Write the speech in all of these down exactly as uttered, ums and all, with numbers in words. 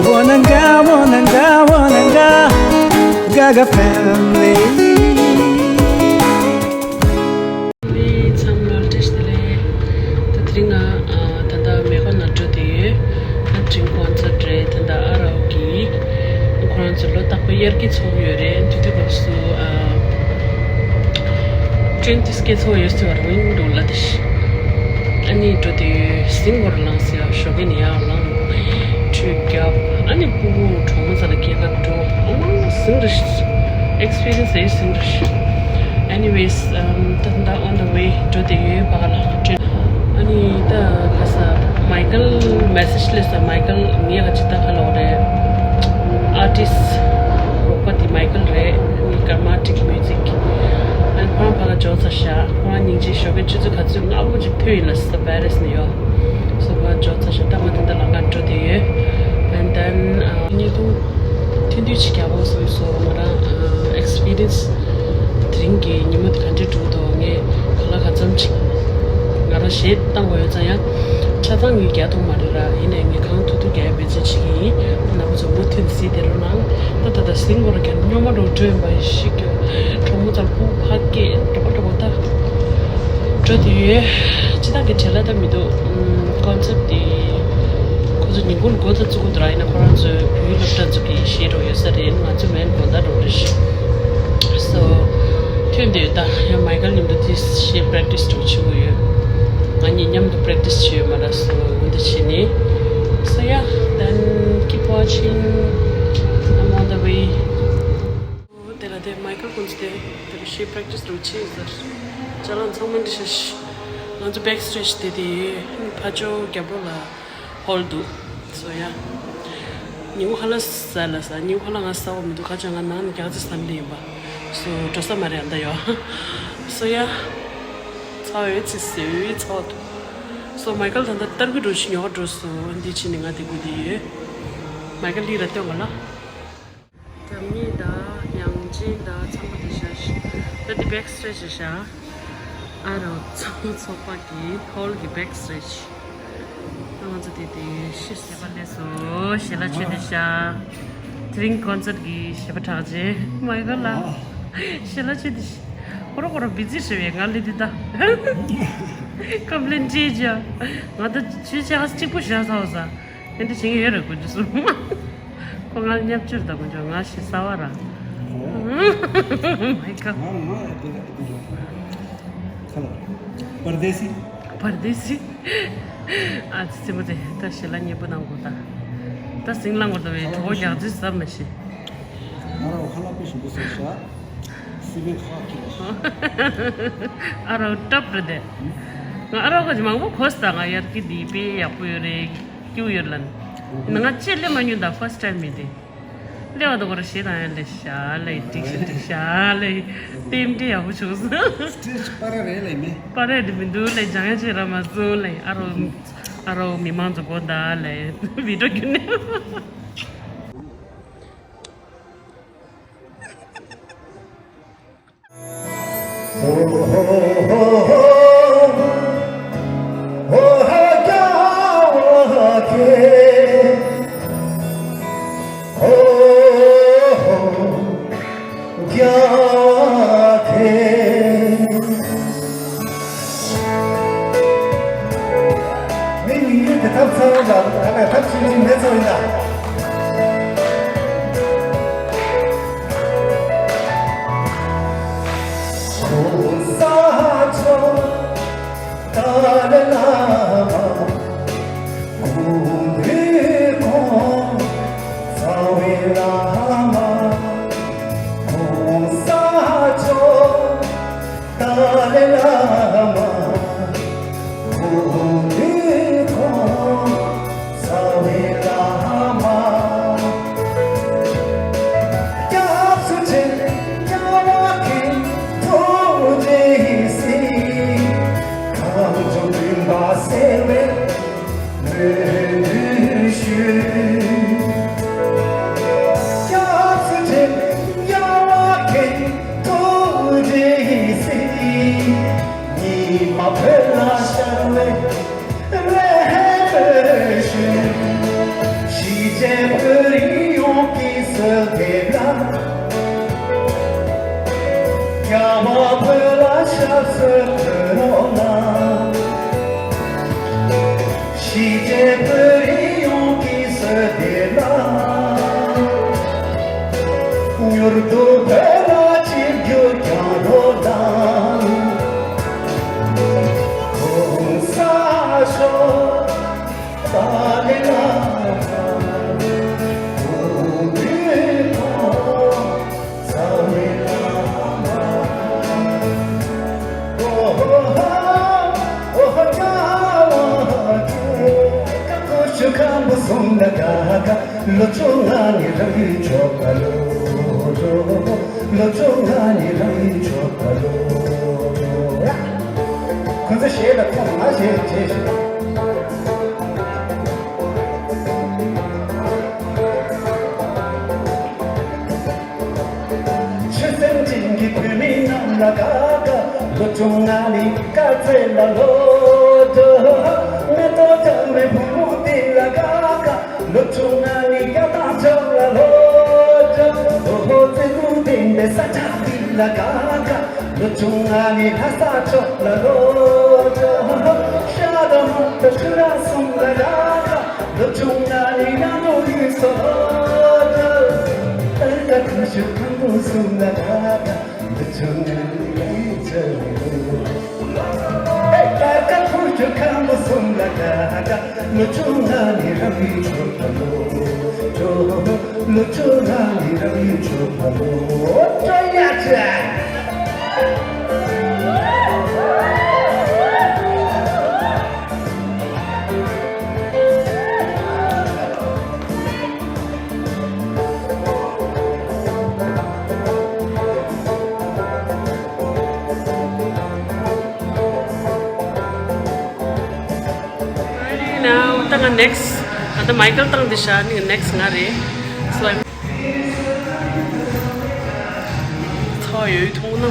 Wananga, wananga, wananga, Gaga family. ཚང་མ་ལ་བཀྲ་ཤིས་བདེ་ལེགས། ད་དེ་རིང་ང་ཨ་ད་ལྟ་མེ་གྷ་ལ་འགྲོ་བསྡད་ཡོད། ད་དེ་རིང་ཀོན་སར་ཊི་རེད། ད་ལྟ་ཨ་རོ་གི་ཁོ་རང་ཚོ་ལོ་རྟག་པར་དབྱར་སྐྱིད་ཚོགས་ཡོད་རེད། དེ་དུས་སྐབས་སུ་ཨ་ཊི་རེན་ཊི་ཀེཊ་ཚོགས་ཡོད་ཟེར་བ་རང་ཡིན་འདུག་ལབ་དེ། ཨ་ནི་འགྲོ་དུས་ཟིང་བར་ལངས་ཟེར་ཞོགས་ཀས་ནས་ཡར་ལངས། ཁྲུས་བརྒྱབ། ཨ་ནི་སྤུ་གུ་གྲོགས་མོ་རྩ་ལ་སྐྱེལ་ག་འགྲོ། ཨོ་མ་ཟིང་རེད། ཨེག་སི་པི་རི་ཡན་སི་ཨེ་ཟིང་རེད། Anyways, um, ད་ད་on the way འགྲོ་དུས་ཡོད་པ་ག་ལ་ཁྲུས། ཨ་ནི་ད་ག་ས་མའི་ཀལ་མེ་སེ་ཇི་སླེབས་ས། མའི་ཀལ་ངའི་ཁ་ཅིག་ད་ག་ལ་འོ་རེད། ཨར་ཊིསི་རོགས་པ་དེ་མའི་ཀལ་རེད། ཨ་ནི་ཀར་མ་ཊིག་མིའུ་ཛིག་ཨ་ནི་ཁོ་རང་ཕ་ག་འབྱོར་ཚར་ཤག་ཁོ་རང་སྙིང་རྗེ། ཞོགས་ཀས་ཆུ་ཚོད་ག་ཚོད་ལྔ་པོ་ཅིག་ཐོན་ཡིན་ལ་ས་པེ་རིས་ནས་ཡོད། སོ་ཁོ་རང་འབྱོར་ཚར་ཤག་ད་ང་ད་ལྟ་ལམ་ཁ་འགྲོ་བསྡད་ཡོད། And then ཉིས་སྟོང་ཐེངས་དུས་ཅིག་རྒྱ་བོ་སོང་སོ་ང་རང་ཨེག་སི་པི་རི་ཡན་སི་དེ་རིང་གི་ཉིན་མོ་དེ་ག་འདྲས་འགྲོ་འདུག་ངས་ག་ལ་ག་ཙམ་ཅིག་ང་རང་གཞས་བཏང་དགོས་ཡོད་ཙང་ཡང་། ཆ་ཚང་ངས་རྒྱག་ཐུབ་མ་རེད་ར། ཡིན་ནའི་ངས་གང་ཐུབ་ཐུབ་རྒྱག་ཡ་འབད་བརྩོན་བྱེད་ཀྱི་ཡིན། ནང་པ་ཚོ་མུ་མཐུད་གཟིགས་བསྡད་རོགས་གནང་། ད་ད་ད་ཟིང་བར་གྱི་སྨྱོན་མ་འགྲོ་འགྲོ་ཡིན་པ་ཡིན་ཤིག་གི་གྲོགས་མོ་ཚོར་སྤུ་ཕ་སྐད་འགྲོ་འགྲོ་ད། འགྲོ་དེ་ཡོད། སྤྱི་བཏང་གི་བྲེལ་ལ་ད་མི་འདུག་ཨུམ། ཀོན་སར་ཊི་དེ་ཁོ་ཚོ་ཉིན་གུང་འགོ་ད་བཙུགས་དགོས་འདུག་ར། ཡིན་ན་ཁོ་རང་ཚོའི་བོད་ཡིག་སློབ་གྲྭ་ཚོ་གི་གཞས་འགྲོ་ཡོད་ས་རེད། ང་ཚོ་མེད་དགོང་དག་འགྲོ་རེད། སོ་ཐོན་དེ་ད་ཡང་མའི་ཀལ་མཉམ་དུ་དེ་གཞས་པེ་རེག་ཊིས་འགྲོ་བྱེད་དགོས་ཡོད། ང་གཉིས་མཉམ་དུ་པེ་རེག་ཊིས་བྱས་ཡོད་མ་རེད། སོ་འོ་འདི་བྱས་ནས། So yeah, then keep watching. I'm on the way. དེ་ལ་དེ་མའི་ཀལ་ཁོང་ཚོ་དེ་དེ་གཞས་པེ་རེག་ཊིས་འགྲོ་བྱེད་ཡོད་ས་རེད། ཅ་ལག་ཚང་མ་འདི་ཤ་ཤ། ང་ཚོ་བེག་སི་ཊེཇ་དེ་དེ་ཕ་ཇོ་རྒྱབ་ལོགས་ལ་ཧོལ་འདུག So yeah. ཉིན་གུང་ཁ་ལག་ཟ་ལ་ཟ། ཉིན་གུང་ཁ་ལག་ང་ཟ་བ་མི་འདུག་ཁ་ཅང་ང་ནང་ནས་རྒྱག་ཅིག་ཟ་མི་ལེ་ཡིན་པ། So འགྲོ་ས་མ་རེད་ཨ་ད་ཡོ། So yeah. ཚ་བའི་ཚི་ཟེར་བའི་ཚ་བ་འདུག So མའི་ཀལ་ད་ལྟ་ཏར་གི་འགྲོ་ཞིག་ཉོ་འགྲོ་སོང་། འདི་ཕྱིན་ནས་ང་དེ་དགོས་དེ་ཡོད། མའི་ཀལ་ལི་ར་སྟོན་ག་ལ། རྒྱ་མི་དང་ཡང་ཅིན་དང་ཚང་མ་དེ་ཤ་ཤ། ད་དེ་བེག་སི་ཊེཇ་ཤ་ཤ། ཨ་རོ་ཚོགས་ཚོགས་པ་གི་ཧོལ་གི་བེག་སི་ཊེཇ། ད་ང་ཚོ་དེ་དེ་ཤི་ཟེར་བ་ལས་སོ་ཞེ་ལ་ཆོས་དེ་ཤ། དེ་རིང་ཀོན་སར་གི་ཞེ་པ་གྲགས་ཅན་མའི་ཀལ་ལ། ཞེ་ལ་ཆོས་དེ་ཤ། ཁོ་རོ་ཁོ་རོ་བི་ཛི་ཧྲི་བས་ང་ལི་དེ་ད། ཀམ་པི་ལེན་བྱེད་ཅ། ང་ད་ཆོས་ཅ་གཅིག་པུ་བཞག་ཚར་བ་ས། ཨེ་འདྲ་བྱེད་ཀྱི་ཡོད་རེད་དགོས་རྒྱུ་སོང་། ཁོ་ང་ལ་བརྙས་བཅོས་དང་དགོས་རྒྱུ་ང་ཞེ་ས་བ་ར། མའི་ཀལ། ང་ང་ཡ་དེ་ལ་དེ་ལ་ཁ་ལ་པར་དེ་སི། པར་དེ་སི། ཨ་ཙི་ཙི་མོ་ཙི་ད་ཞེ་ལ་མཉེས་པོ་གནང་དགོས་ད། ད་ཟིང་ལངས་དགོས་ད་བའི་གྲོགས་རྒྱག་རྩིས་ཟབ་མ་ཤེས། ང་རང་ཁ་ལག་པོ་ཞིམ་པོ་ཟོས་ཤག་སི་པན་ཁ་ཁྱེར་ཤག་ཨ་རོ་སྟབས་རེད་དེ། ང་ཨ་རོ་ཁ་ཅིག་མང་པོ་གོ་ས་ད་ང་ཡར་གི་འདི་དཔེ་ཡག་པོ་ཡོད་རེད། སྐྱིད་པོ་ཡོད་ལན། ང་ཅེས་སླེབས་མ་མྱོང་ད་first time མི་དེ། སླེབས་པ་ད་གོ་ར་ཞེ་དང་ཡང་ལེ་ཤ་ལེ་ཏིག་ཤ་ཏིག་ཤ་ལེ། ཏེམ་ཏེ་ཡག་པོ་བྱུང་སོང་། སི་ཊེཇ་པར་རེད་ལེ་མེ། པར་རེད་དེ་མི་འདུག་ལེ་སྦྱང་ཡ་ཆེ་ར་མ་སོང་ལེ་ཨ་རོ། ཨ་རོ་མི་མང་ཚོ་གོ་ད་ལེ་བི་ཌིའོ་ཁྱོད་ནས། མི་མི་ཡུལ་དེ་ཐབས་ཚང་ལ་ད་ནས་ཐབས་ཆེ་ཆེ་མེད་ཚོ་ཡིན་ད། དེ་ལ། རྒྱལ་བ་བོད་ལ་ཞབས་སུ་འཁོད་རོགས་གནང་། ཞི་བདེ་བོད་རིགས་ཡོངས་ཀྱི་བསོད་བདེ་ལ། མྱུར་དུ་བོད་ལ་ཆིབས་བསྒྱུར་བསྐྱངས་རོགས་གནང་། གོང་ས་མཆོག་ཏཱ་ལའི་བླ་མ། གུང་ཐང་རྩ་བའི་བླ་མ། ཨོ་ཧོ་ཧ། ཨོ་ཧ་ཀ་བ་ཀ། ཀ་ཀུ་ཤུ་ཁམ་བུ་སུམ་ལ་ཀ་ཀ། ལོ་བཅོ་ལྔ་ནི་རང་ཡུལ་ཆོག་པ་ལོ། ལོ་བཅོ་ལྔ་ནི་རང་ཡུལ་ཆོག་པ་ལོ། ཁོ་ཚོ་གཞས་ལ་ཐོངས། ང་གཞས་ལ་བྱས་ཤིག་ཆོལ་གསུམ་ཅན་གྱི་བོད་མི་རྣམས་ལ་དགའ་དགའ། ལོ་བཅོ་ལྔ་ནི་དཀར་མཛེས་ལ་ལོ་འགྲོ། མེ་ཏོག་གྲགས་པའི་བུ་མོ་དེ་ལ་དགའ་དགའ། ལོ་བཅོ་ལྔ་ནི་རྒྱ་ཐག་མཆོག་ལ་ལོ་འགྲོ། ཨོ་ཧོ་བརྩེ་དུང་ལྡན་པའི་ས་ཆ་འདི་ལ་དགའ་དགའ། ལོ་བཅོ་ལྔ་ནི་ལྷ་ས་ཕྱོགས་ལ་ལོ་འགྲོ། ཤ་དང་མོ་དང་ཆུ་ར་གསུམ་ལ་དགའ་དགའ། ལོ་བཅོ་ལྔ་ནི་གཡག་ནོར་ཡུལ་སོགས་ལོ་འགྲོ། སྟར་ཀ་ཁུ་ཤུ་ཁམ་བུ་སུམ་ལ་དགའ་དགའ། ལོ་བཅོ་ལྔ་ནི་རང་ཡུལ་ཆོག་པ་ལོ། སྟར་ཀ་ཁུ་ཤུ་ཁམ་བུ་སུམ་ལ་དགའ་དགའ། ལོ་བཅོ་ལྔ་ནི་རང་ཡུལ་ཆོག་པ་ལོ། ལོ་བཅོ་ལྔ་ནི་རང་ཡུལ་ཆོག་པ་ལོ། སྤྲོ་ཡག་ཅན། Now, ད་ང་next, ད་ལྟ་མའི་ཀལ་བཏང་བསྡད་ཤག་ནི་next ང་རེད། So I'm ཚ་ཡོད་ཐུང་ན།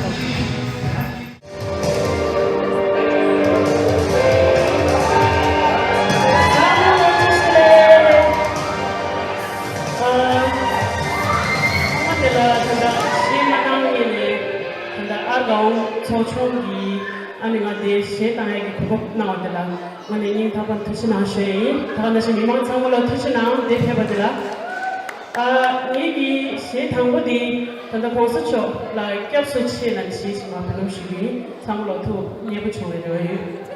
ཨ་ནི་ང་དེ་གཞས་བཏང་ཡས་ཀྱི་གོ་སྐབས་གནང་བ་དེ་ལ་དངོས་གནས་སྙིང་ཐག་པ་ནས་ཐུགས་རྗེ་གནང་ཞུ་ཡ་ཡིན། ད་ག་ནང་བཞིན་མི་མང་ཚང་མ་ལ་ཐུགས་རྗེ་གནང་། འདིར་ཕེབས་པ་དེ་ལ། ཨ། ངེད་ཀྱི་གཞས་དང་པོ་དེ་ད་ལྟ་གོང་ས་མཆོག་ལ་སྐྱབས་སུ་མཆི་ལབ་ནས་གཞས་ཤིག་ང་འབུལ་ལམ་ཞུ་རྒྱུ་ཡིན། ཚང་མ་ལ་ཐུགས་མཉེས་པོ་བྱུང་བའི་རེ་བ་ཡོད།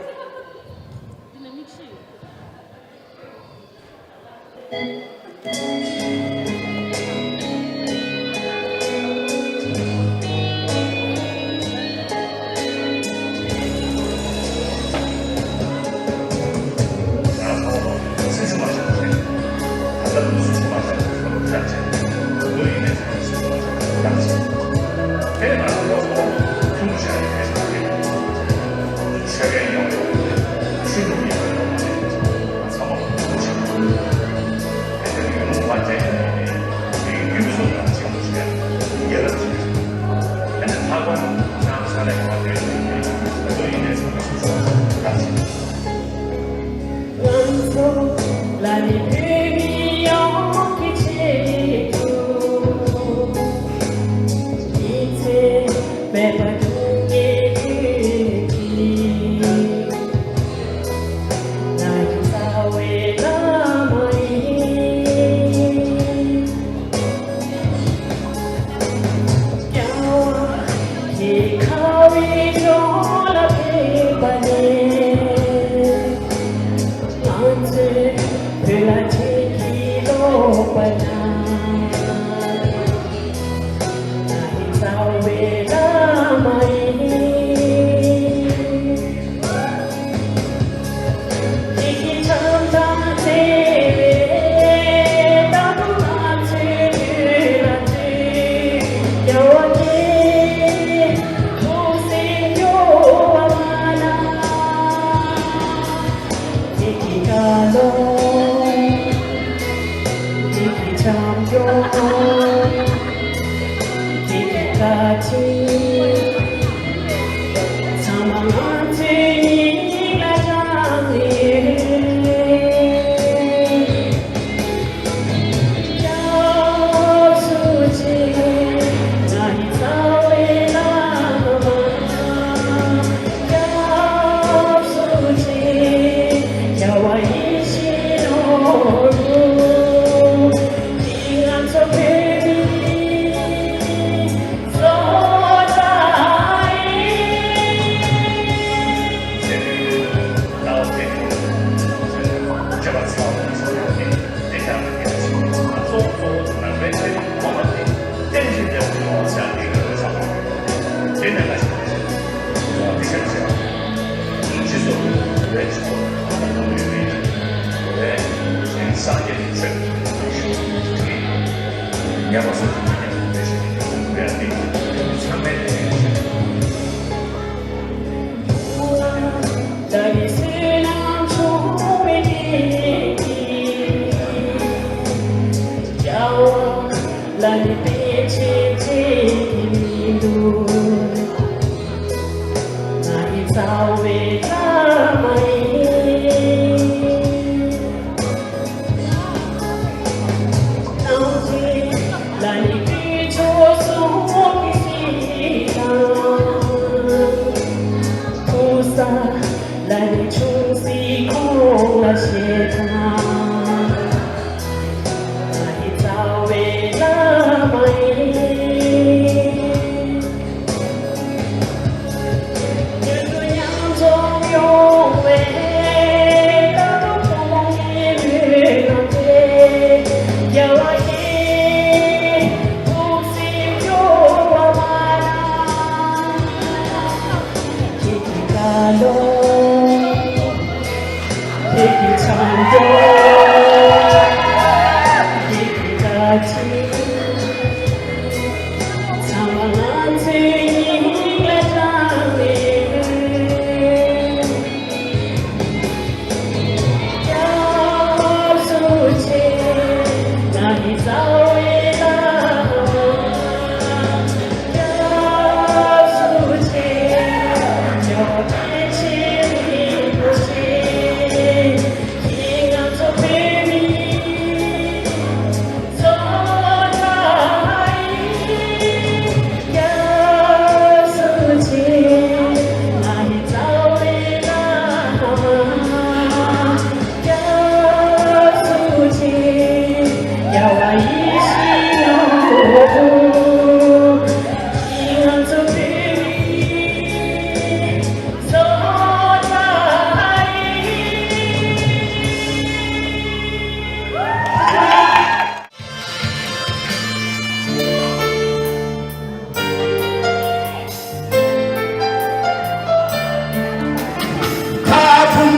ཁ་ཐུམ་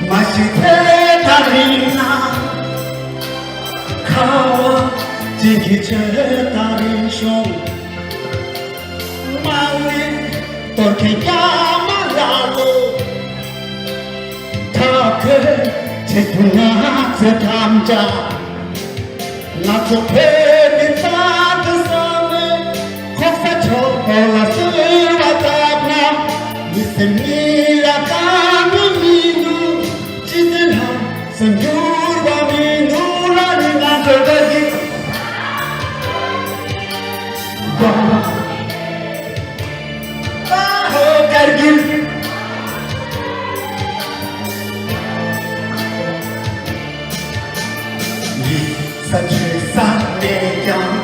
མ་ཤི་ཚེ་ད་རིང་ན། ཁ་བ་ཅན་གྱི་ཆོས་ད་རིང་ཤོང་། མ་ཝི་གཏོར་མཁན་སྐྱ་མ་ལ་ལོ། ཐབས་མཁས་ཆེ་ཆུང་ང་ཚོ་ཐམས་ཅད། ང་ཚོ་བོད་མི་རྩ་དང་བསམ་ནས། ཁོག་ས་ཕྱོགས་གཏོགས་ལ་གསོལ་བ་བཏབ་ན། མི་སེམས་ཉིད་ལ་དཀའ་ངལ་མི་འདུག་ཅི་ཟེར་ན་སེམས་འགྱུར་བ་མི་འདུག་ལ་ནི་ང་ཚོ་བདག་གིས། ཨ་ཧོ་ཀར་གིལ། ཡིག་ཚད་བྲིས་ས་མེད་ཀྱང་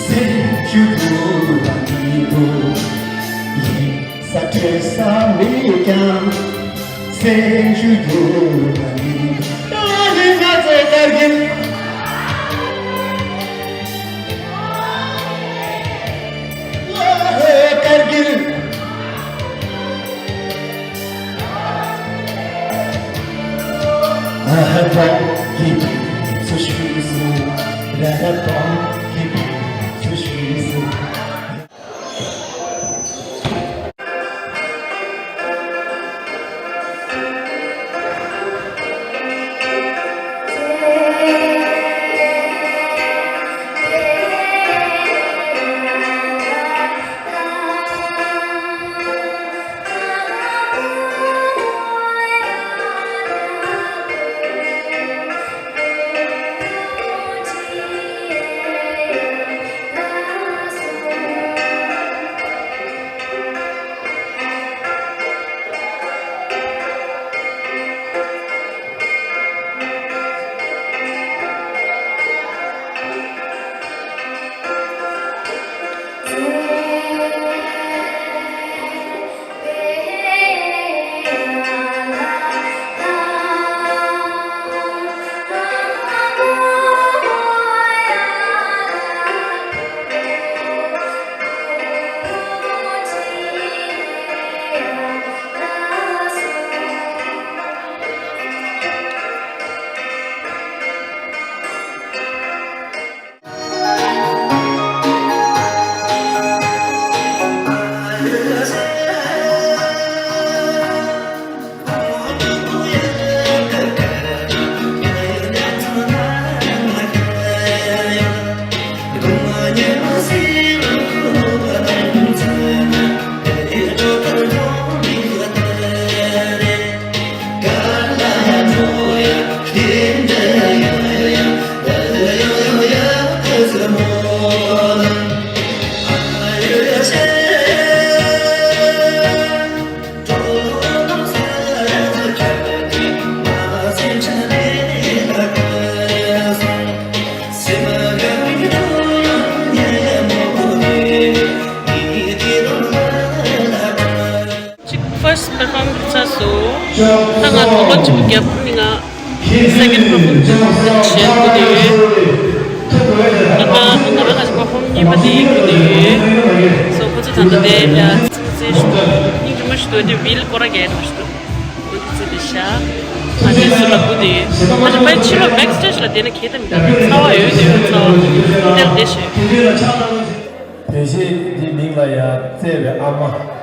སེམས་ཤུགས་འགྱུར་བ་མི་འདུག་ཡིག་ཚད་བྲིས་ས་མེད་ཀྱང་སེམས་ཤུགས་འགྱུར་བ་མི་འདུག་ཨ་ནི་ང་ཚོ་ཀར་གིལ། ཀར་གིལ། ཡབ་ཁུ་མི་ང་second perform་བྱེད་དགོས་དེ་ཡོད། ད་ལྟ་ང་ང་ཅིག་perform་གཉིས་པ་དེ་ཡིན་དགོས་དེ་ཡོད། སོ་ཁོ་ཚོ་ད་ལྟ་དེ་ཚིག་ཚིག་ཞུ་སྙིང་རྗེ་མ་ཞུ་དོ་དེ་བིལ་སྐོར་ར་གས་མ་ཞུ་དོ་ཁོ་ཚོ་ཚིག་དེ་ཤ་ཨ་དེ་སུ་ལ་བུ་དེ་ཡོད། ད་ལྟ་པའི་ཕྱི་ལོགས་backstage་ལ་དེ་ན་ཁྱེད་དམ་ཚ་བ་ཡོད་དེ་ཡོད་ཚ་བ་ཧོ་ཊེལ་དེ་ཞེས། བོད་གཞས་འདི་མིང་ལ་ཡང་བརྩེ་བའི་ཨ་མ།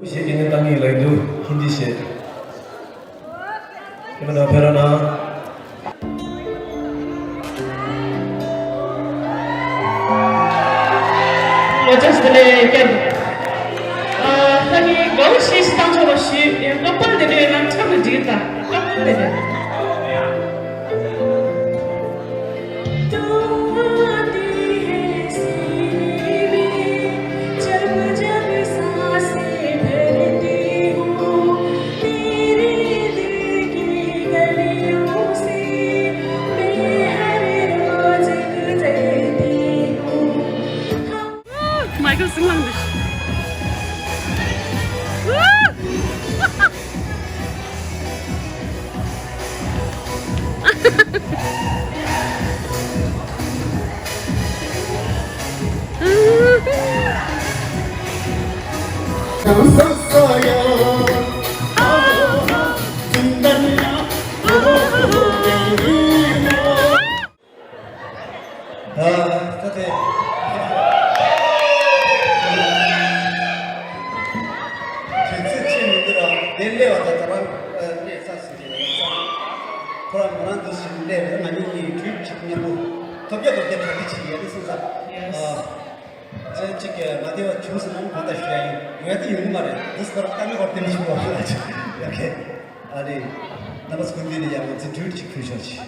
གཞས་དེ་ནས་བཏང་གི་ལབ་འདུག་ཧིན་དི་གཞས། དེ་མིན་ན་ཕེ་ར་ན། ལོ་ཅག་སི་ལེ་ཀན། ཨ་ད་ནི་དགའ་བོ་ཞིག་བཏང་ཆོག་ལ་ཞུས། दुआ दी है सीने में, जब जब सांसें भरती हूँ, तेरे दिल की गलियों से मैं हर रोज गुजरती हूँ। Michael sing lang de. ད་ད་དེ། དུས་ཚོད་ཅི་མི་འདུག་ར། དེ་སླེབས་པ་ད་ད་རང་སླེབས་ས་ཟིན་གྱི་རེད། ཁོ་རང་མོ་རང་འདུག་ཟིན་སླེབས་རེད། ང་གཉིས་གཉིས་གྲོས་གཅིག་མཉམ་པོ་ཐོབ་རྒྱ་ཐོབ་རྒྱ་ག་གི་ཅིག་ཡ་དེ་སོང་ས། ཨ་ཅན་གཅིག་གི་མ་བདེ་བ་བྱུང་སོང་ན་གང་ལྟར་ཞུ་ཡ་ཡིན། ཡོད་དེ་ཡོང་གི་མ་རེད། འདི་སྐོར་ལ་ལྟ་མི་སྐོར་དེ་མི་ཞུ་བ་ལ་ཅིག་ཡ་ཁེ། ཨ་རེད། རྣམ་པ་ཚོ་སྐུ་མདུན་ནས་ཡ་ང་ཚོ་གྲོས་གཅིག་ཕུལ་ཤོག་ཅིག་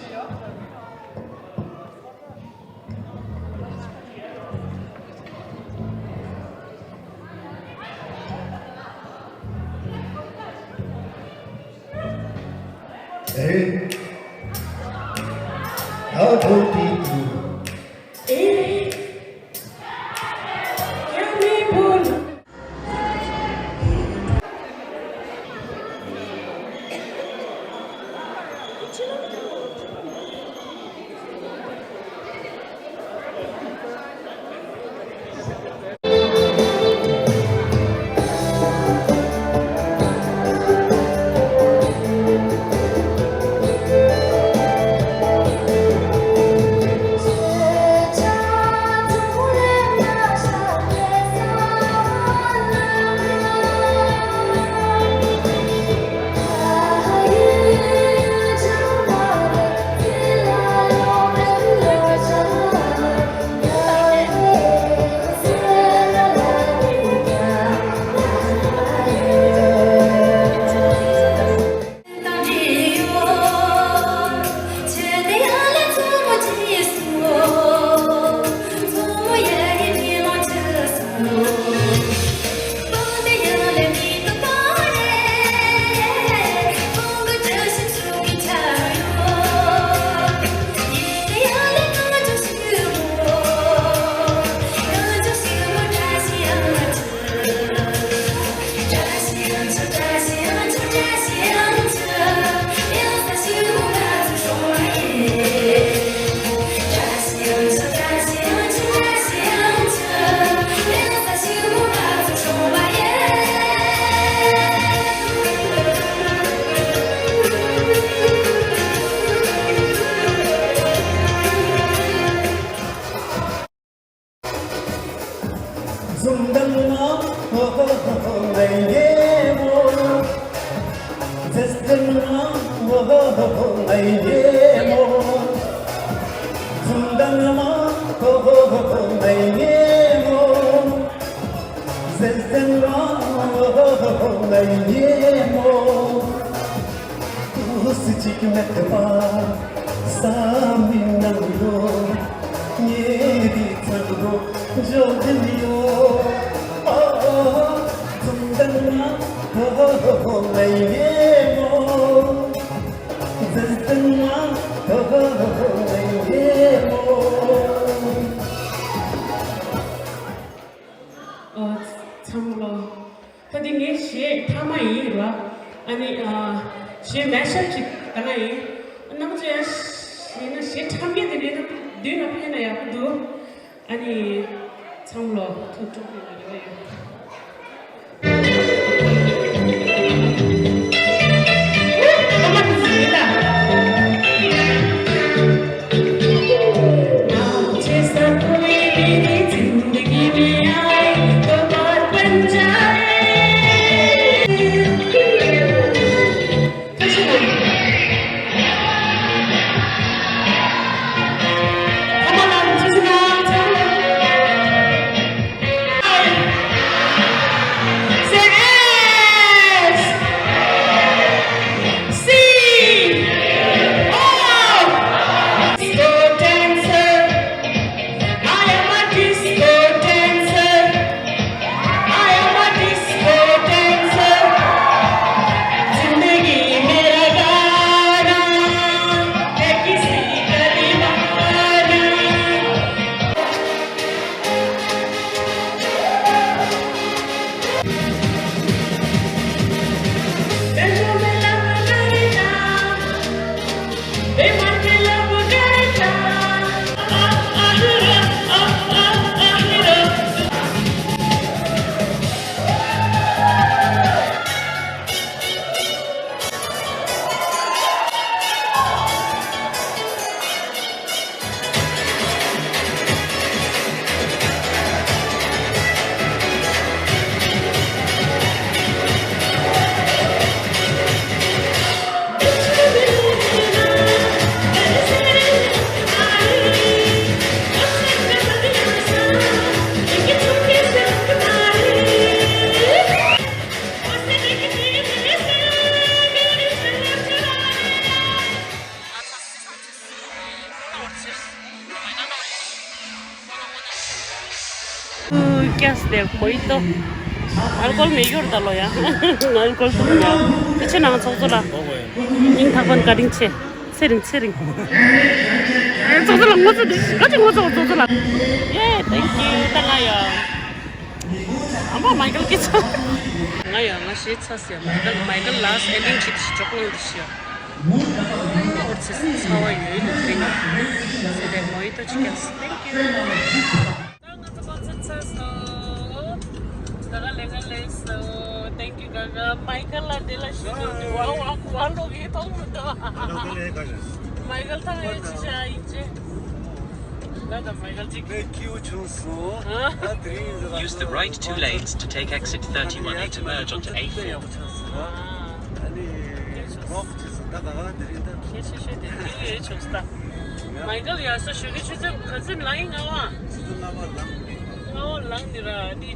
ཨོ། ཚང་མ་ལོ། ད་འདི་ངའི་གཞས་མཐའ་མ་ཡིན་ར། ཨ་ནི་ཨ། གཞས་མེ་ཤབ་ཅིག་གཏང་ཡ་ཡིན། རྣམ་ཚོ་ཡང་གཞས་ན་གཞས་ཁྲམ་གྱི་དེ་འདྲའི་ན་མདུན་ལ་ཕེབས་ན་ཡག་པོ་འདུག་ཨ་ནི་ཚང་མ་ལོ་ཐུགས་སྤྲོ་པོ་ཡོད་ཡོད། ཀྱས་དེ་མོ་ཡི་ཏོ། ཨལ་ཀོལ་མེད་ཡོད་ད་ལོ་ཡ། ཨལ་ཀོལ་ཐུག་ཡ། ཁྱེད་ནང་ཚོགས་གཙོ་ལ། སྙིང་ཐག་པ་ནས་བཀའ་དྲིན་ཆེ། ཚེ་རིང་ཚེ་རིང་། ཨེ་ཚོགས་གཙོ་ལ་ངོ་ཚ་དེ་ག་ཅིག་ངོ་ཚ་ཚོགས་གཙོ་ལ། ཡེ་thank you ད་ང་ཡ། ཨ་མ་མའི་ཀལ་སྐད་ཆ། ང་ཡ་ང་ཞེད་ཚ་ཟེར་མའི་ཀལ་མའི་ཀལ་last ending གཅིག་ཞིག་ཅོག་ལང་དུ་ཤི་ཡ། འོར་ཚེ་ཚ་བ་ཡོད་ཡོད་དུ་དྲན། ཟེར་དེ་མོ་ཡི་ཏོ་ཅིག་ཀྱང་thank you། ད་ང་ཚོ་concert ཚར་སོང་། ད་ག་ལེ་ག་ལེ་སོང་། Thank you ག་ག་མའི་ཀལ་ལ་དེ་ལ་ཞུ་དུ་དུ་བ་བ་བ་ལོག་གི་མཐོང་མི་འདུག་མའི་ཀལ་ཐང་ཡོད་ཅི་ཤ་ཡིན་ཅི། ད་ད་མའི་ཀལ་ཅིག་ངས་ཁྱིའུ་ཆུང་སོང་། ཨ། ད་དེ་རིང་ད་Use the right two lanes to take exit thirty-one A to merge onto A four. ཨ་ནི་རོགས་བྱས་སོང་། ད་ག་ག་དེ་རིང་ད། ཤེས་ཤེས་ཤེས་དེ་དེ་ཡོད་ཆོག་ས། མའི་ཀལ་ཡར་སོ་ཞོགས་ཀས་ཆུ་ཚོད་ག་ཚོད་ལངས་ཡིན། ལྔ་པ། ཆུ་ཚོད་ལྔ་པ་ལངས་ནས། ལྔ་པ་ལངས་ནས་ར་ནི།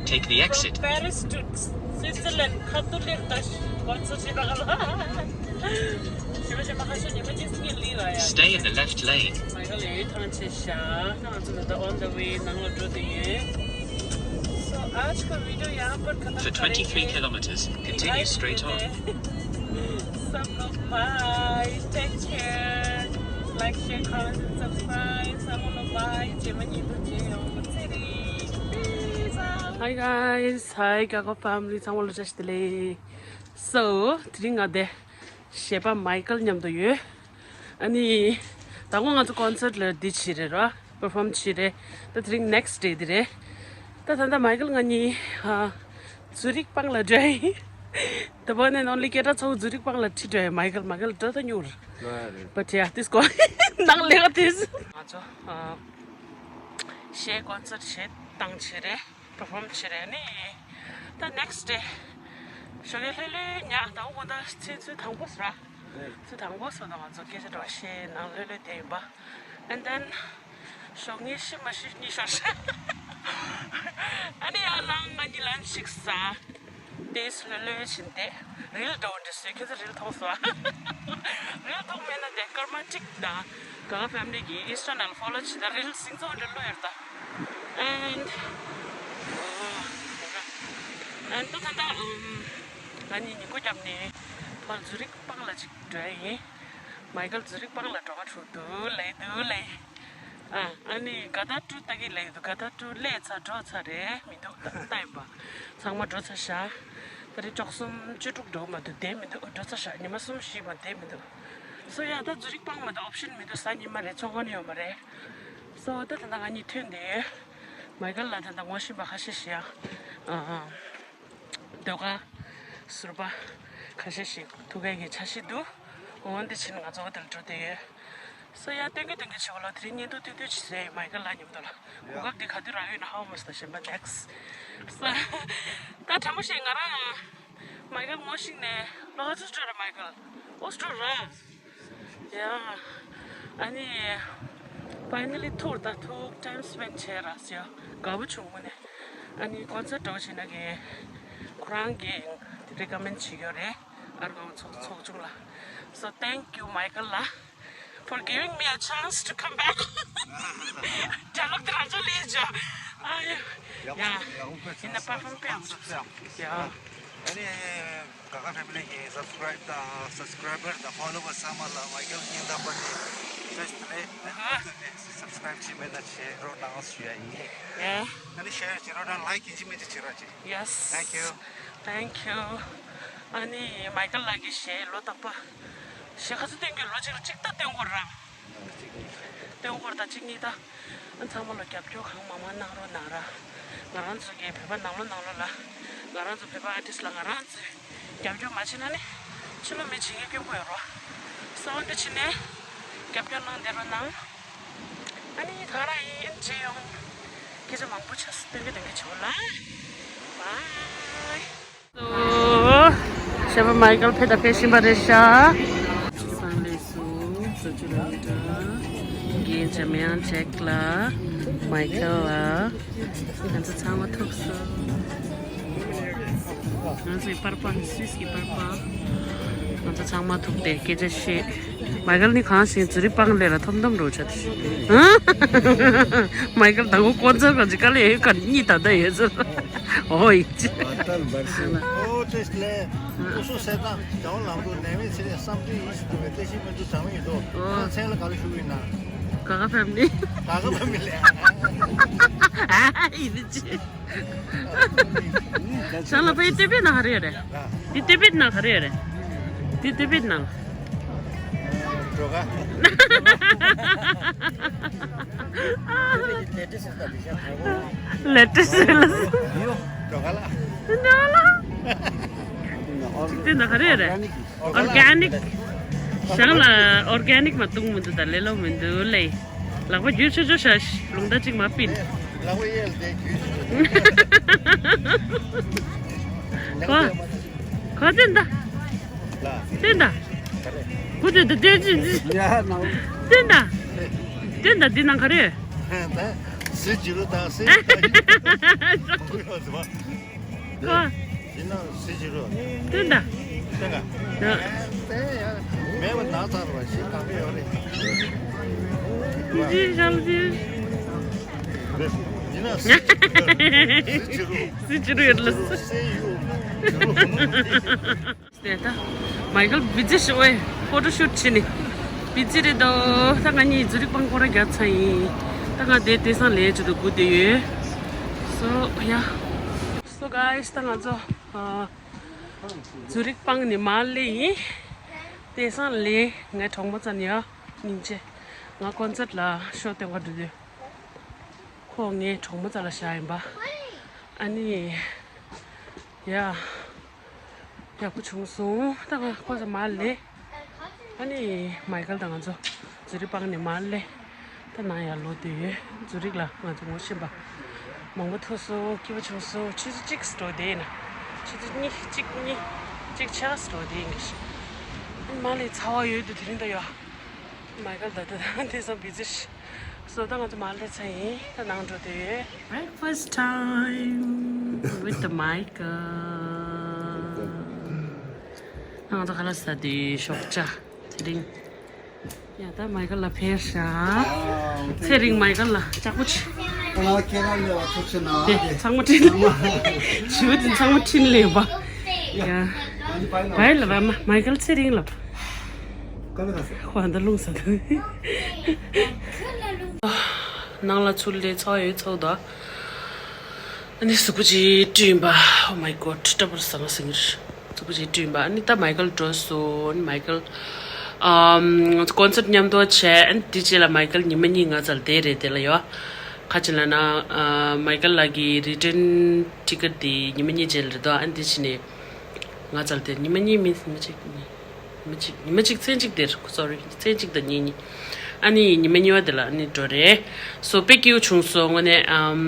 Take the exit. From Paris to Switzerland ཁ་ཐུག་ལེར་ད་གོ་ཚོད་ཆེ་ད་ག་ལ། ཞེ་མ་ཞེ་མ་ཁ་ཤས་ཉི་མ་གཅིག་སྙིང་ལི་ར་ཡ། Stay in the left lane. མའི་ཀལ་ཡོད་ཐང་ཆད་ཤག་ང་ཚོ་ད་ལྟ་on the way ནང་ལ་འགྲོ་དུ་ཡོད། So आज का video यहाँ पर खत्म करेंगे। For twenty-three kilometers, continue straight on. सब लोग bye, take care, like, share, comment and subscribe. सब लोग bye. རྗེས་མ་ཉིད་དུ་མཇལ་ཡོང་། Peace out. Hi guys, hi Gaga family. ཚང་མ་ལ་བཀྲ་ཤིས་བདེ་ལེགས། So དེ་རིང་ང་དེ་གཞས་པ་མའི་ཀལ་མཉམ་དུ་ཡོད། ཨ་ནི། ད་ངོ་ང་ཚོ་concert ལ་འདི་བྱེད་རེད་ར། perform བྱེད་རེད། ད་དེ་རིང་next day དེ་རེད། ད་ད་ད་མའི་ཀལ་ང་གཉིས་ཨ། ཛུ་རིག་སྤང་ལ་འགྲོ་ཡིན། The one and only སྐད་གྲགས་ཚ་བོ་ཛུ་རིག་སྤང་ལ་ཁྲིད་འགྲོ་ཡིན། མའི་ཀལ་མའི་ཀལ་འགྲོ་ད་ཉུར། But yeah, this go ནང་ལས་ཀ་this ང་ཚོ་ཨ། གཞས་concert བྱེད་སྟངས་བྱེད་རེད། perform བྱེད་རེད་ནི། ད་next day ཞོགས་ཀས་ལྷོད་ལྷོད་ཉལ། ད་འོ་ད་ཚེས་ཚོད་དང་པོ་ཟེར། ཚོད་དང་པོ་སོང་ད་ང་ཚོ་སྐད་ཆ་འདྲ་བཤད་ནང་ལྷོད་ལྷོད་བསྡད་ཡིན་པ། And then ཞོགས་ངས་ཤི་མ་ཤི་གཉིད་ཤོར་ཤག་ཨ་ནི་ཡར་ལངས་ང་གཉིས་lunch ཞིག་ཟ། དེས་ལྷོད་ལྷོད་བྱིན་ཏེ། རིལ་འགྲོ་འདྲི་སོས། ཁྱོད་ཚོ་རིལ་མཐོང་སོང་། རིལ་མཐོང་མེད་ན་དེ་སྐར་མ་གཅིག་དང་ག་ག་family གི་Insta ནང་follow བྱེད་ད་རིལ་སིང་ཚོགས་འདྲ་བླུགས་ཡོད་ད། And and ད་ད་ད་ང་གཉིས་ཉིན་གུང་རྒྱབ་ནས་ཕར་ཛུ་རིག་སྤང་ལ་ཅིག་འགྲོ་ཡ་ཡིན། མའི་ཀལ་ཛུ་རིག་སྤང་ལ་འགྲོ་ག་འགྲོ་འདུག་ལེ་འདུག་ལེ། ཨ་ཨ་ནི་ག་ད་ཀྲུ་ད་གི་ལེ་འདུག་ག་ད་ཀྲུ་ལས་ཚ་འགྲོ་ཚ་རེད་མི་འདུག་ད་ལྟ་ཡིན་པ། ཚང་མ་འགྲོ་ཚ་ཤག་ད་རེས་ཅོག་གསུམ་བཅུ་དྲུག་འགྲོ་མ་འདུག་བསྡད་མི་འདུག་འགྲོ་ཚ་ཤག་ཉི་མ་གསུམ་བཞི་མ་བསྡད་མི་འདུག་སོ་ཡ་ད་ཛུ་རིག་སྤང་མ་འདུག option མི་འདུག་གཟའ་ཉི་མ་རེད། ཚོང་ཁང་ཡོད་མ་རེད། སོ་ད་ད་ད་ང་གཉིས་ཐོན་ཏེ་མའི་ཀལ་ལ་ད་ད་ངོ་ཤེས་པ་ཁ་ཤས་ཤིག་ཡ། ཨ་ཨ། ཟློས་གར་ཟུར་པ་ཁ་ཤས་ཤིག་ཐུག་གི་འཆར་གཞི་འདུག་འོ་འདི་ཕྱིན་ང་ཚོ་འོ་དེར་འགྲོ་བསྡད་ཡོད། སོ་ཡ་སྟོན་གི་སྟོན་གི་བྱེད་གོ་ལ། དེ་རིང་བརྙན་ཐུང་སྟོན་སྟོན་བྱེད་ཟེར་མའི་ཀལ་ལ་མཉམ་དུ་ལ། གོ་སྐབས་འདི་ག་དུས་རག་ཡོད་ན་ཧ་གོ་མ་སོང་། ད་གཞན་པ་next། སོ་ད་དྲང་པོ་བཤད་ང་རང་མའི་ཀལ་ངོ་ཤེས་ནས་ལོ་ག་ཚོད་འགྲོ་ར། མའི་ཀལ་ཨོ་འགྲོ་ར། ཡ། ཨ་ནི། finally ཐུག་ད་ཐུག time spend བྱས་ར་ཟེར་དགའ་པོ་བྱུང་། དངོས་གནས། ཨ་ནི་concert འགྲོ་བྱེད་ན་གི་ཁོ་རང་གི་recommend བྱེད་ཡོད་རེད། ཨར་ཝང་ཚོགས་ཚོགས་ཆུང་ལ། So thank you མའི་ཀལ་ལ། for giving me a chance to come back. Dialogue དེ་རང་ཚོ་ལས་བྱ། ཨ་ཡ། ཡ། ཡིན་ན་perform དཔེ་ཡག་པོ་བྱུང་སོང་། ཡ། ཨ་ནི། ག་ག་family གི་subscribe དང་subscriber དང་followers ཚང་མ་ལ་མའི་ཀལ་སྙིང་ཐག་པ་ནས་བཀྲ་ཤིས་བདེ་ལེགས། ཨ་ནི་ཨ་ཁུ་ཚོས་ནས་subscribe བྱས་མེད་ན་བྱེད་རོགས་གནང་ཞུ་ཡ་ཡིན། ཡ། ཨ་ནི་share བྱེད་རོགས་གནང་། like ཡིན་གཅིག་མིན་གཅིག་བྱེད་རོགས་གྱིས། Yes. Thank you. Thank you. ཨ་ནི་མའི་ཀལ་ལགས་ཀྱི་གཞས་ལོ་རྟག་པ་གཞས་ག་ཚོད་བཏོན་གྱི། ལོ་གཅིག་ལ་གཅིག་ད་བཏོན་དགོས་ར། སྟོན་སྐོར་དང་གཅིག་གཉིས་དང་། ཚང་མ་ལ་རྒྱབ་སྐྱོར་གང་མང་མང་གནང་རོགས་གནང་ར། ང་རང་ཚོ་གི་བོད་པ་ནང་ལོགས་ནང་ལོགས་ལ། ང་རང་ཚོ་བོད་པ་artist ལ་ང་རང་ཚོས་རྒྱབ་སྐྱོར་མ་བྱས་ན་ནི། ཕྱི་ལོགས་མི་བྱེད་མཁན་དཀོན་པོ་ཡོད་རོ། སོ་འདི་ཕྱི་ནས་རྒྱབ་སྐྱོར་གནང་བསྡད་རོགས་གནང་། ཨ་ནི་ད་རང་ཡིན་བྱེད་ཡོང་། སྐད་ཆ་མང་པོ་ཆགས་སོང་། སྟོན་གི་སྟོན་གི་བྱེད་ལ། Bye. So གཞས་པ་མའི་ཀལ་ཕེབས་དང་ཕེབས་བཞིན་པ་རེད་ཤག་སང་ལས་སུ་ས་ཆུ་ར་ལི་ཏྲ་རྒན་འཇམ་དབྱངས་ཇེག་ལ་མའི་ཀལ་ལ་ང་ཚོ་ཚང་མ་ཐུག་སོང་། ང་ཚོའི་པར་པ་ནི་སུད་སི་གི་པར་པ། ང་ཚོ་ཚང་མ་ཐུག་སྟེ་སྐད་ཆ་བཤད། མའི་ཀལ་ནི་གང་ཞིག་ཛུ་རིག་སྤང་ལས་ལ་ཐོམ་ཐོམ་འགྲོ་ཆ་དེ། མའི་ཀལ་དང་པོ་ཀོན་སར་ག་ཅིག་དཀའ་ལས་ཡོད་ག་གཉིད་ད་ད་ཡོད་ཟེར། ཨོ་ཡིན་ཅི། ཨ་ཏན་བར་སེ། ཨོ་ཏེས་ལེ། ཨུ་སུ་སེ་ཏང་ཇའོ་ལམ་དུ་ནེ་མི་ཚེ་བསམ་དུས་ཡིན་ཞིག་ཏུ་བའི་ཏེ་ཤི་མི་དུ་ཇའོ་ཡིན་དོ། ཨོ། ཚན་ལ་ག་ལ་ཞུ་ཡིན་ན། ག་ག་ཕེམ་ལི། ག་ག་ཕེམ་ལི། ཨ་ཡིན་ཅི། ཤང་ལ་པའི་ཏེ་པེ་ན་ཧ་རེ་རེ། ཏེ་ཏེ་པེ་ན་ཧ་རེ་རེ། ཏེ་ཏེ་པེ་ན། ཇོ་ག། ལེ་ཏེ་སི་ལ། ཇོ་ག་ལ། ཇོ་ག་ལ། ཅིག་ཏེ་ན་ཧ་རེ་རེ། ཨོར་གེ་ནིག། ཤང་ལ་ཨོར་གེ་ནིག་མ་བཏུང་མི་འདུག་ད་ལེ་ལོ་མི་འདུག་ལེ། ལག་པ་བརྒྱུད་ཆོ་ཆོ་ཤ་ལུང་ད་ཅིག་མ་པིན། ལག་པ་གཡས་ལ་བསྡད་བརྒྱུད་ཆོ་ཆོ། ཁོ། ཁོ་ཙན་ད། ལ། ཙན་ད། ཁོ་ཙན་ད་ཙན་ཙན་ཙན། ཡ་ན། ཙན་ད། ཙན་ད་འདི་ནང་ག་རེ། ད་སི་ཇི་རུ་དང་སི། ཁོ། ཡིན་ན་སི་ཇི་རུ། ཙན་ད། ཙན་ད། ད། ཨེ་ཡ། མེད་པ་ན་ཚར་བ་ཞིག་གང་གི་ཡོད་རེད། སི་ཇི་ཤལ་ཇི། ཡིན་ན་སི་ཇི་རུ། སི་ཇི་རུ་ཡོད་ལ། སི་ཡུ་ཇི་རུ། དེ་ད་མའི་ཀལ་བི་ཛི་ཞིག་ཨོའི་ཕོ་ཊོ་ཤུ་ཊི་བྱེད་ནི་བི་ཛི་རེད་དོ། ད་ང་གཉིས་ཛུ་རིག་སྤང་སྐོར་ར་རྒྱག་ཚར་ཡིན། ད་ང་དེ་དེ་སང་ལས་བྱེད་དུ་སྒུག་བསྡད་ཡོད། སོ་ཡ། སོ་གྷའིས་ད་ང་ཚོ་ཨ་ཛུ་རིག་སྤང་ནས་མར་སླེབས་ཡིན། དེ་སང་ལས་ངའི་གྲོགས་མོ་ཙམ་ཡ་སྙིང་རྗེ། ང་ཀོན་སར་ལ་ཤོ་སྟོན་ག་འགྲོ་དུས། ཁོ་ངའི་གྲོགས་མོ་རྩ་ལ་བཞག་ཡིན་པ། ཨ་ནི། ཡ། ཡག་པོ་བྱུང་སོང་། ད་ང་ཁོ་ཚོ་མར་ལས། ཨ་ནི་མའི་ཀལ་དང་ང་ཚོ་ཛུ་རིག་སྤང་ནས་མར་ལས། ད་ནང་ཡར་ལོག་བསྡད་ཡོད། ཛུ་རིག་ལ་ང་ཚོ་ངོ་ཤེས་པ་མང་པོ་ཐུག་སོང་། སྐྱིད་པོ་བྱུང་སོང་། ཆུ་ཚོད་གཅིག་འགྲོ་བསྡད་ཡིན་ན། ཆུ་ཚོད་གཉིས་གཅིག་གཉིས་གཅིག་ཕྱེད་ཀ་འགྲོ་བསྡད་ཡིན་གི། ཨ་ནི་མར་ལས་ཚ་བ་ཡོད་དུས་དེ་རིང་ད་ཡོད། མའི་ཀལ་ད་ལྟ་དེང་སང་བི་ཛི་ཞིག་སོ་ད་ང་ཚོ་མར་སླེབས་ཚར་ཡིན། ད་ནང་འགྲོ་དེ། Breakfast time with the Michael. ང་ཚོ་ག་ལ་ཟ་དེ་ཤོག་ཅ་དེ་རིང་། ཡ་ད་མའི་ཀལ་ལ་ཕེབས་ཤག་ཚེ་རིང་མའི་ཀལ་ལ་ལྕགས་པོ་ཆེ། ཁྱེད་རང་ལས་བ་ཐུགས་ཆེ་ན་དེ་ཚང་མ་ཁྲིད་ལ། ཞི་བ་དེ་ཚང་མ་ཁྲིད་ལས་བ། ཡ། བའི་ལ་བ་མ་མའི་ཀལ་ཚེ་རིང་ལ། ཁོ་ཨ་འདྲ་རླུང་ཟ་འདུག་ནང་ལ་ཚུར་སླེབས་ཚར་ཡོད་ཚར་འདུག་ཨ་ནི་གཟུགས་པོ་ཅིག་བཀྲུས་ཡིན་པ། Oh my god། སྐྲ་པར་ཟ་ང་ཟིང་རེད། གཟུགས་པོ་ཅིག་བཀྲུས་ཡིན་པ། ཨ་ནི་ད་མའི་ཀལ་འགྲོ་སོང་། ཨ་ནི་མའི་ཀལ་ཨམ་ཀོན་སར་ཊི་མཉམ་དུ་བྱས། ཨ་ནི་དེ་རྗེས་ལ་མའི་ཀལ་ཉི་མ་གཉིས་ང་རྩ་ལ་བསྡད་རེད། དེ་ལ་ཡོད་ཁ་ཅིག་ལ་ན་ཨ་མའི་ཀལ་ལགས་ཀྱི་རི་ཊན་ཊི་ཀེ་ཊི་དེ་ཉི་མ་གཉིས་རྗེས་ལ་རེད་དོ། ཨ་ནི་དེ་བྱས་ནས། ང་རྩ་ལ་དེ་ཉི་མ་གཉིས་མིན་ཉི་མ་གཅིག་ཉི་མ་གཅིག་ཉི་མ་གཅིག་མཚན་གཅིག་དེར། སོ་རི། མཚན་གཅིག་དང་ཉིན་གཉིས། ཨ་ནི་ཉི་མ་གཉིས་པ་དེ་ལ་ཨ་ནི་འགྲོ་རེད། སོ་དཔེ་སྐྱིད་པོ་བྱུང་སོང་། དངོས་གནས་ཨམ།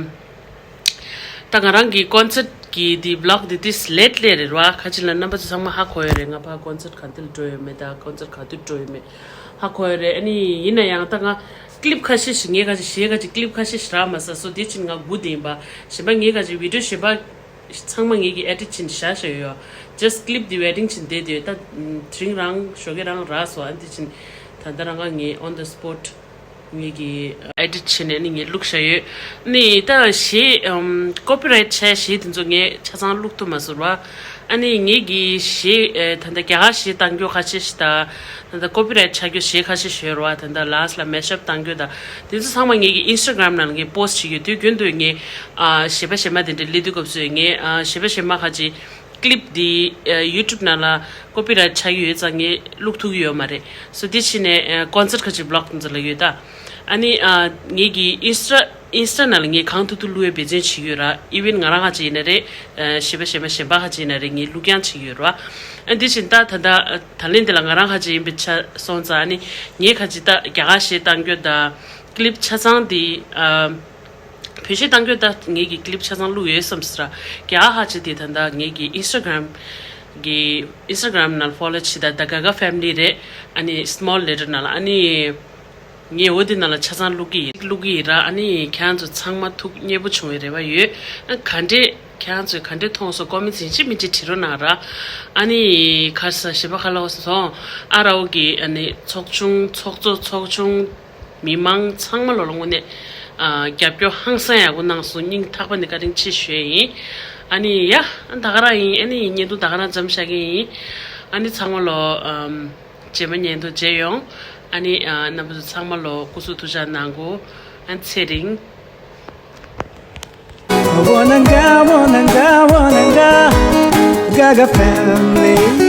ད་ང་རང་གི་ཀོན་སར་ཊི་གི་དེ་བི་ལོག་དེ་ཏིས་ལེ་ཊི་ལེ་ཊི་རེད་བ། ཁ་ཅིག་ལ་རྣམ་པ་ཚོ་ཚང་མ་ཧ་གོ་ཡོད་རེད། ང་ཕར་ཀོན་སར་ཊི་ག་དུས་ལ་འགྲོ་ཡོད་མེད་དང་ཀོན་སར་ཊི་ག་དུས་འགྲོ་ཡོད་མེད་ཧ་གོ་ཡོད་རེད། ཨ་ནི་ཡིན་ན་ཡང་ད་ང་ཀི་ལིབ་ཁ་ཤས་ཤིག་ངས་ཁ་ཅིག་གཞས་ཁ་ཅིག་ཀི་ལིབ་ཁ་ཤས་ཤིག་རག་མ་སོང་། སོ་དེ་ཕྱིན་ང་སྒུག་བསྡད་ཡིན་པ། གཞན་པ་ངས་ཁ་ཅིག་བི་ཌིའོ་གཞན་པ། ཚང་མ་ངེད་ཀྱིས་ཨེ་ཌིཊ་བྱས་ནས་བཞག་བཞག་ཡོད། ཇ་སི་ཊི་ཀི་ལིབ་འདི་ཝེ་ཊིང་བྱས་ནས་བསྡད་དེ་ད་དེ་རིང་རང་ཞོགས་ཀས་རང་རག་སོང་། ཨ་འདི་བྱས་ནས་ད་ལྟ་རང་ང་ངས་on the spot ངེད་ཀྱིས་ཨེ་ཌིཊ་བྱས་ནས་ཨ་ནི་ངས་བླུགས་བཞག་ཡོད། ཨ་ནི་ད་གཞས་ཨམ་ཀོ་པི་རའེ་ཊི་ཆགས་གཞས་དེ་ཚོ་ངས་ཆ་ཚང་བླུགས་ཐུབ་མ་སོང་བ། ཨ་ནི་ངེད་ཀྱི་གཞས་ཨེ་ད་ལྟ་རྒྱ་གར་གཞས་བཏང་རྒྱུ་ཁ་ཤས་ཤིག་དང་། ད་ལྟ་ཀོ་པི་རའེ་ཊི་ཆགས་རྒྱུ་གཞས་ཁ་ཤས་ཤིག་ཡོད་རེད་བ། ད་ལྟ་ལཱསི་ལ་མེ་ཤབ་བཏང་རྒྱུ་དང་དེ་ཚོ་ཚང་མ་ངེད་ཀྱི་ཨིན་སི་ཊ་གྷ་རམ་ནང་ལ་ངས་པོ་སི་ཊི་བྱེད་ཀྱི་ཡོད། དུས་རྒྱུན་དུ་ངས་ཨ་གཞས་པ་གཞས་མ་དེ་འདྲ་སླེབས་དུས་སྐབས་སུ་ངས་ཨ་གཞས་པ་གཞས་མ་ཁ་ཅིག་ཀི་ལིབ་འདི་ཡུ་ཊུབ་ནང་ལ་ཀོ་པི་རའེ་ཊི་ཆགས་ཀྱི་ཡོད་ཙང་ངས་བླུགས་ཐུབ་ཀྱི་ཡོད་མ་རེད། སོ་དེ་ཕྱིན་ནས་ཀོན་སར་ཊི་ཁ་ཅིག་བི་ལོག་དེ་ཚོ་ལ་ཡོད་ད། ཨ་ནི་ཨ་ངེད་ཀྱི་ཨིན་སི་ཊ་ཨིན་སི་ཊ་ནང་ལ་ངས་གང་ཐུབ་ཐུབ་བླུག་ཡའི་འབད་བརྩོན་བྱེད་ཀྱི་ཡོད་ར། ཨི་ཝན་ང་རང་ཁ་ཅིག་ཡིན་ན་རེད། གཞས་པ་གཞས་མ་གཞན་པ་ཁ་ཅིག་ཡིན་ན་རེད། ངས་བླུགས་རྐྱང་བྱེད་ཀྱི་ཡོད་ར། ཨ་འདི་བཞིན་ད་ད་ལྟ་ད་ལན་འདི་ལ་ང་རང་ཁ་ཅིག་ཡིན་པའི་ཆ་སོང་ཙང་ཨ་ནི་ངས་ཁ་ཅིག་ད་རྒྱ་གར་གཞས་བཏང་རྒྱུ་ད་ཀི་ལིབ་ཆ་ཚང་འདི་ཨ། བོད་གཞས་བཏང་རྒྱུ་ད་ངེད་ཀྱི་ཀི་ལིབ་ཆ་ཚང་བླུགས་ཡོད་བསམ་སྲིད་ར། རྒྱ་གར་ཁ་ཅིག་དེ་ད་ལྟ་ངེད་ཀྱི་ཨིན་སི་ཊ་གྷ་རམ་གི་ཨིན་སི་ཊ་གྷ་རམ་ནང་ཕོ་ལོ་བྱེད་ད་ད་ག་ག་ཕེ་མི་ལི་རེད། ཨ་ནི་སི་མོལ་ལེ་ཊར་ནང་ལ་ཨ་ནི་ངས་འོ་དེ་ནང་ལ་ཆ་ཚང་བླུགས་ཀྱི་ཡིན་བླུགས་ཀྱི་ཡིན་ར། ཨ་ནི་ཁྱེད་རང་ཚོ་ཚང་མ་ཐུགས་མཉེས་པོ་བྱུང་བའི་རེ་བ་ཡོད། ཨ་ག་འདྲས་ ཁྱེད་རང་ཚོས་ག་འདྲས་མཐོང་སོང་། ཀོ་མེན་ཊི་ཡིན་གཅིག་མིན་གཅིག་བྲིས་རོགས་གནང་ར། ཨ་ནི་ག་རེ་ཟ་ཞེས་པ་ག་ལ་འོ་སོང་། ཨ་ར་འོ་གི་ཨ་ནི་ཚོགས་ཆུང་ཚོགས་གཙོ་ཚོགས་ཆུང་མི་མང་ཚང་མ་ལོ་ལ་དངོས་གནས་ཨ་རྒྱབ་སྐྱོར་ཧང་སང་ཡག་པོ་གནང་སོང་། སྙིང་ཐག་པ་ནས་བཀའ་དྲིན་ཆེ་ཞུ་ཡ་ཡིན། ཨ་ནི་ཡ་ད་ག་རང་ཡིན། ཨ་ནི་བརྙན་ཐུང་ད་ག་རང་མཚམས་བཞག་གི་ཡིན། ཨ་ནི་ཚང་མ་ལོ་ཨམ། རྗེས་མ་བརྙན་ཐུང་མཇལ་ཡོང་། ཨ་ནི་ཨ་རྣམ་པ་ཚོ་ཚང་མ་ལོ་སྐུ་གཟུགས་ཐུགས་ཅག་གནང་གོ། ཨ་ཚེ་རིང་། Wananga, wananga, wananga, Gaga family.